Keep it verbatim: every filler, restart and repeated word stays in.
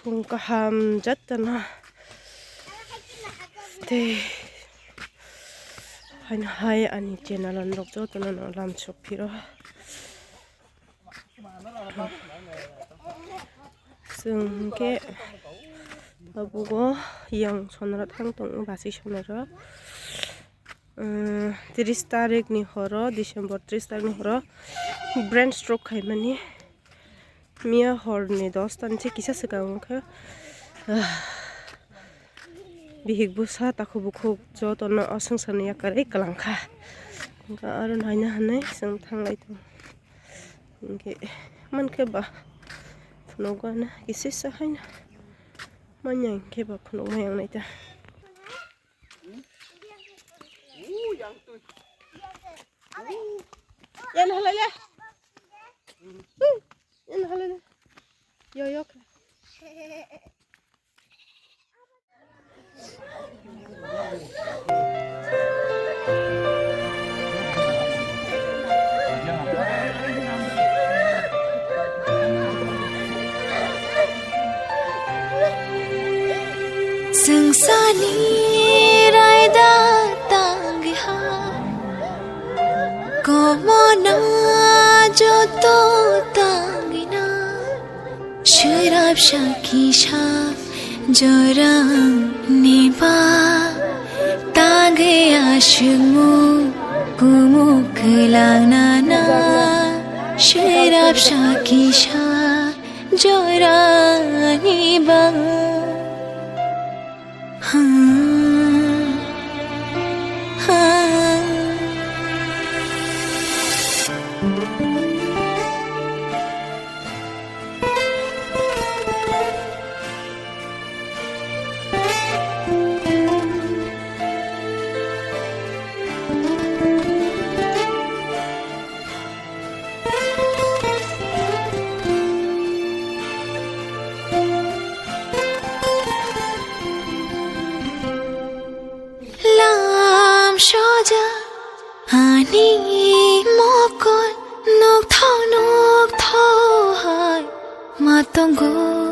Chwng kaham jatana. Tei haino hai ani channel rok jotono no lam sok phiro. Chwng hwnkhe abugo yang sonro thang tongo basi sonro. Tris tarik ni horo, December tris tarik ni horo brain stroke khaimani. Miya hor ni dos ta ni se kisa swkang wngkha. Bihik bwsa takhuk bukhuk jotono o swngcharni yakarwi kwlangkha. Hwnkhe aro naina hinwi chwng thanglai tongo. Hwnkhe mankhe ba phunukgana kisisa haino. Manya hwnkhe ba phunukmaya wngnai ta. Yan halai le. Yan halai le. Yo, yo. Swngcharni raida tangwi ha, komona joto tangwi na, swrapsa kisa jorani ba tangwi aswkmung kumuk kwlangna na, swrapsa kisa jorani ba. Lam soja ani mokol nokthok nokthok hai ma tongo.